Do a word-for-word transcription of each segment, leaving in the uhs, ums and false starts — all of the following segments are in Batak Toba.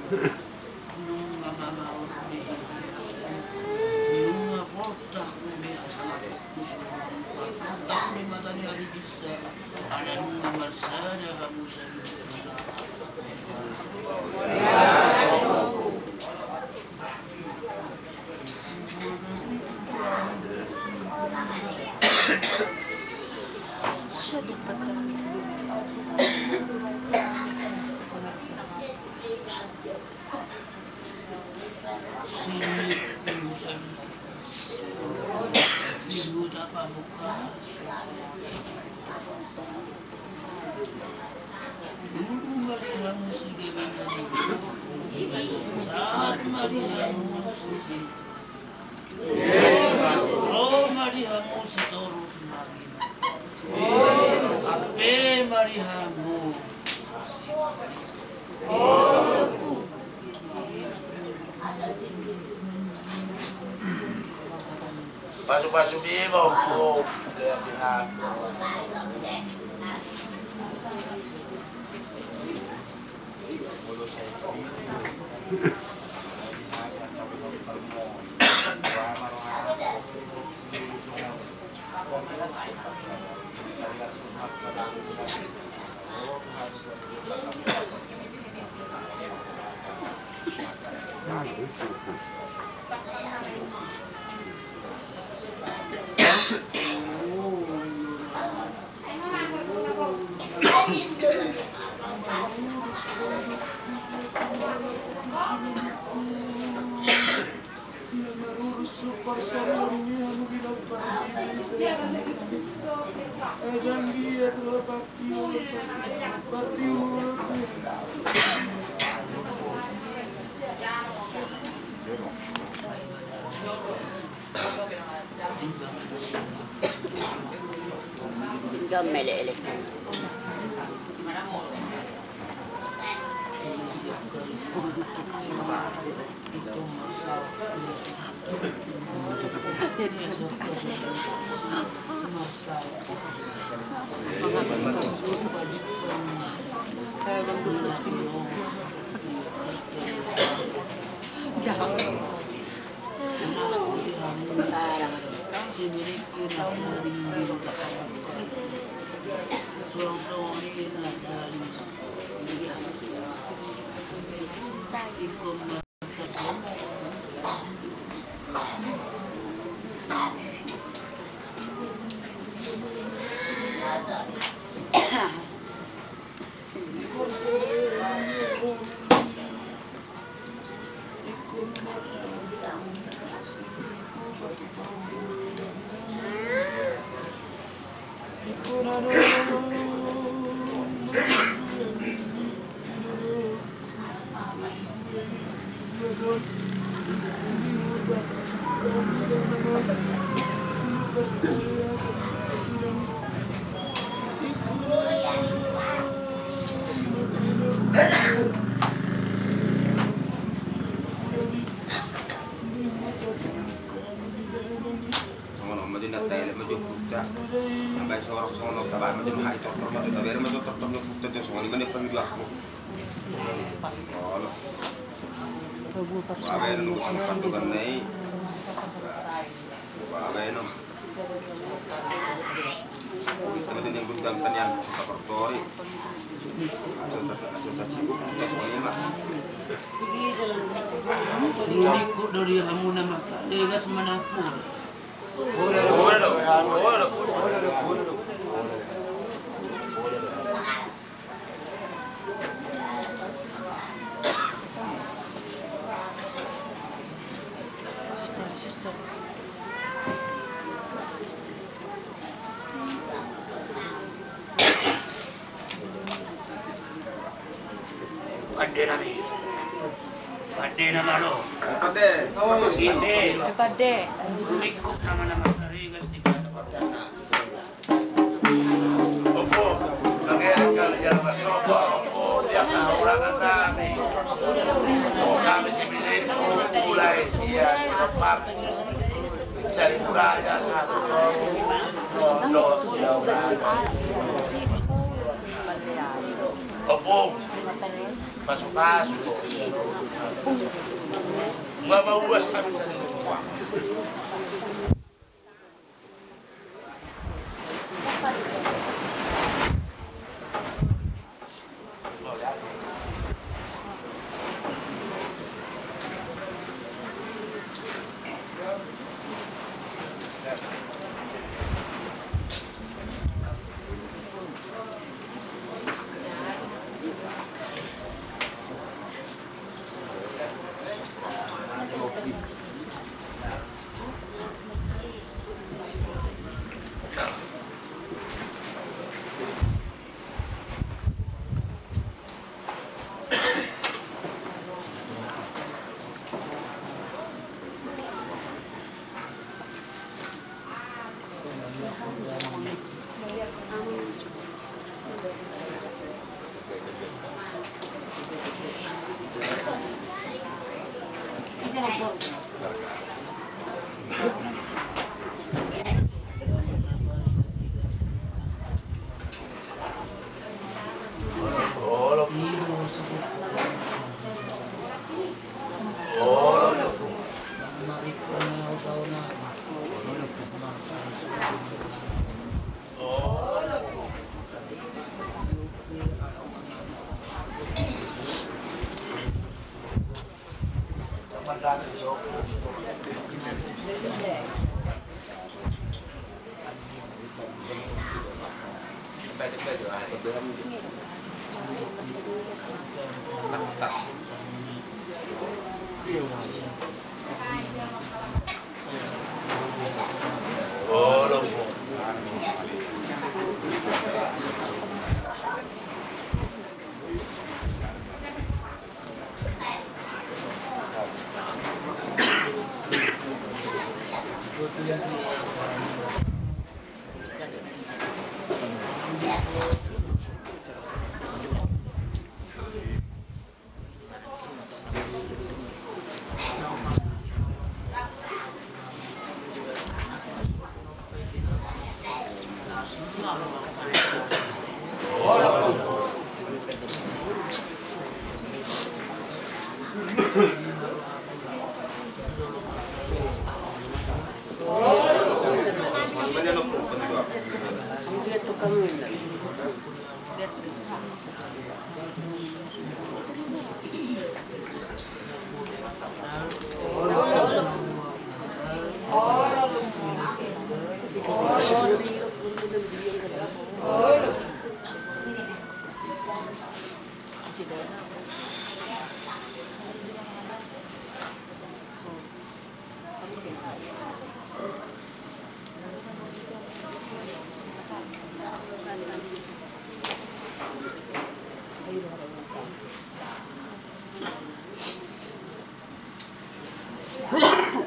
Nunga mamaon be, nunga poltak be asa mate. Poltak be mata ni ari binsar. Ala nunga marsada hamu saluhutna. Sahat ma di hamu. Ro ma di hamu sitorop na gina. Hape ma di hamu. Pasu-pasu bima, Ompu. Songon on ma di na taelek ma jo huta. Sampai sorok songon on, tabaen ma jo hai tortor ma jo, tabereng ma jo tortor ni huta jo, songon i ma nian pangidoanku. Olo. Baen ma jo pandohan na i. Baen ma jo. Sama dengan gudang tanian, super tori. Aso tak, aso tak sibuk, tak boleh mah. Ikut dari hamu na martaregas manang pur. Pande nami. Pande nama lo. Pande. Pande. Rumingkuk nama-nama taringas di mana pardana. Opo, bagaimana kalian bersopo, opo, dia kau orang nami. Kami si Milik, mulai siang, Sari Buraya satu, Rondo, Siaura. Opo, Pasu-pasu. Nga mauas sampe sini.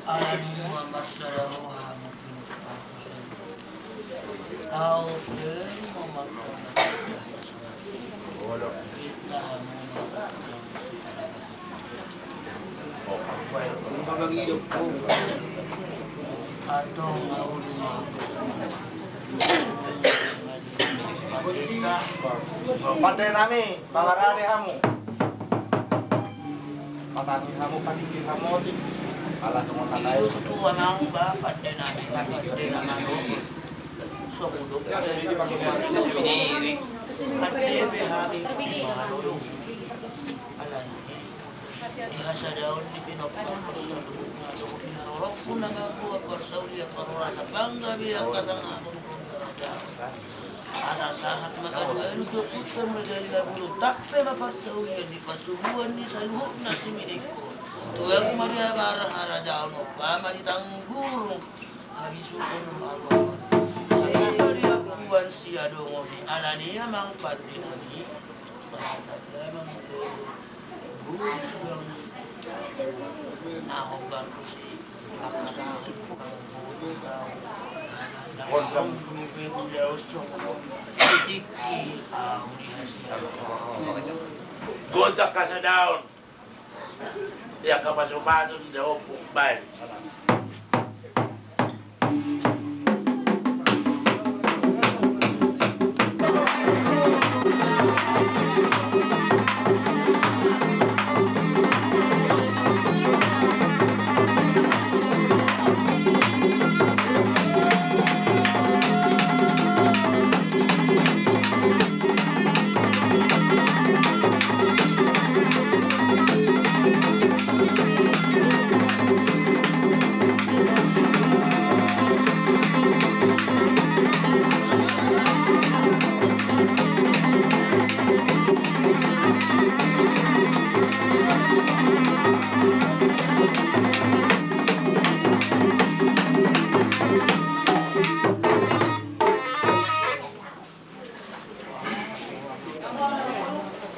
Alani ma marsada roha mungkin. Au pe ma martanda. Kita hamu ma. Antong au lima. Pande nami, mangarade hamu. Patangi hamu, patingki hamu otik. Ala songon hata i. Tutu amang ba pande nami, pande na manuk. Sohuduk. Pande be hami. Alani. Di hasadaon ni pinompar saluhutna dohot di haroroku na mamboan parsaulian parhorasan, bangga be angka sangapon. Asa sahat ma kaduaan tu ompunta Raja Lima Bulung, tampe ma parsaulian di parsubuan ni saluhutna Simidingkon. Tuak ma di abar harajaon, ompa ma di tanggurung habisuhon haluaon. Hape ma di ampuan siadongon i, alani i amang pande nami. Gondang hasadaon. Ia ka pasu-pasu di daompung baen.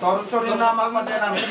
Torus, torus nama pande nami.